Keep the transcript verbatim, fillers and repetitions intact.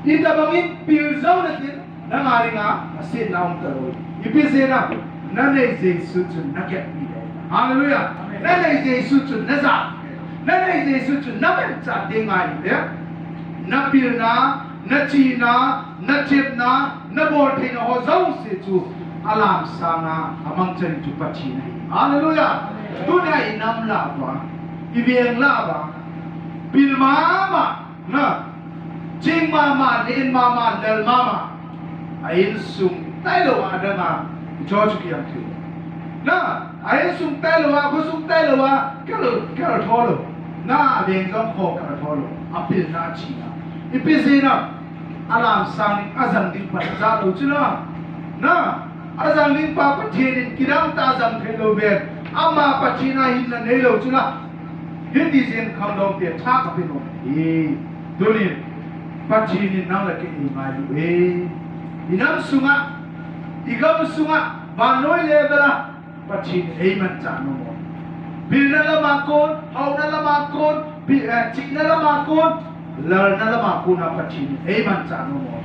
Itobangin pil jou natin, nanga dinga asetna um talou. Ipi jeh ham? Nanei Jesu chun nagetpi lou. Hallelujah. Nanei Jesu chun najah. Nanei Jesu chun namanchah ding ahile, napilna, nachihna, nachepna, naboltheina ho jouse chu alamsanga amangchan chu Pathen ahi. Hallelujah. Tunia inam lah uva, iveng lah uva, pil mama, na, ching mama, len mama, lal mama, a insung tailouva adanga, icho chu kiam thei. Na, a insung tailouva, khosung tailouva, kal, kal tho lou. Na, aveng jong kho kal tho lou. Apilna, achihna. Ipi jeh ham? Alamsang ding, ajang ding pa ajah lou chu la. Na, ajang ding pa Pathen in kidang tah a jang thei lou ven. Ama Pathen a hinna neilou chu la. Hiti jeh in khangdong te thah kape nom ahi. Tunin, Pathen in nang le kei eingailu e. Inam sunga, igam sunga, vannoi level a, Pathen in eimanchah nom e. Pilna lama kon, haona lama kon, pi-, eh, chihna lama kon, lalna lama kon a Pathen in eimanchah nom e.